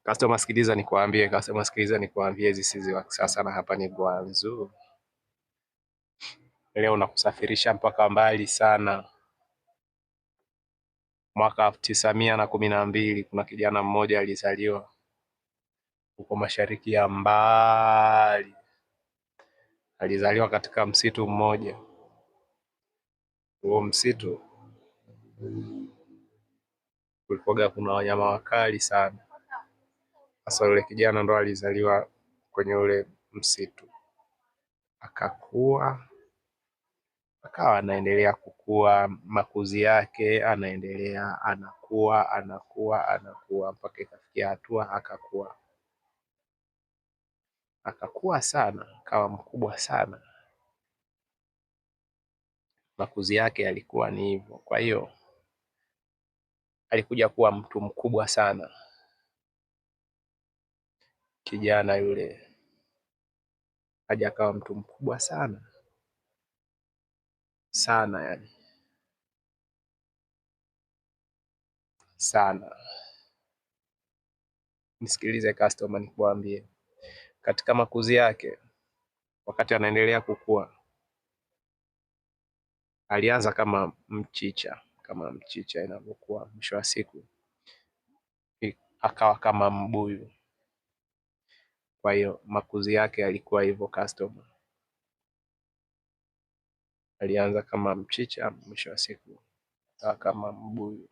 Customer, sikiliza nikuambie, customer, sikiliza nikuambie, hizi si wa kisasa na hapa ni Guangzhou. Leo nakusafirisha mpaka mbali sana. Mwaka 1912 kuna kijana mmoja alizaliwa huko mashariki ya mbali. Alizaliwa katika msitu mmoja. Huo msitu kulikuwaga kuna wanyama wakali sana. Sasa yule kijana ndo alizaliwa kwenye ule msitu, akakua, akawa anaendelea kukua, makuzi yake anaendelea, anakuwa, anakuwa, anakuwa mpaka ikafikia hatua akakua, akakua sana, akawa mkubwa sana. Makuzi yake yalikuwa ni hivyo, kwa hiyo alikuja kuwa mtu mkubwa sana kijana yule, aja akawa mtu mkubwa sana sana, yani sana. Nisikilize customer, nikuambie, katika makuzi yake, wakati anaendelea kukua, alianza kama mchicha, kama mchicha inavyokuwa, mwisho wa siku akawa kama mbuyu. Kwa hiyo makuzi yake yalikuwa hivyo customer, alianza kama mchicha, mwisho wa siku akawa kama mbuyu.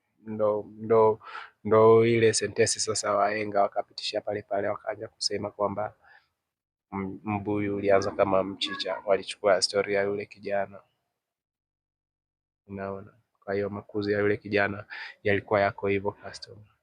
Ndo ile sentensi sasa wahenga wakapitisha pale pale, wakaanza kusema kwamba mbuyu ulianza kama mchicha. Walichukua story ya yule kijana, unaona. Kwa hiyo makuzi ya yule kijana yalikuwa yako hivyo customer.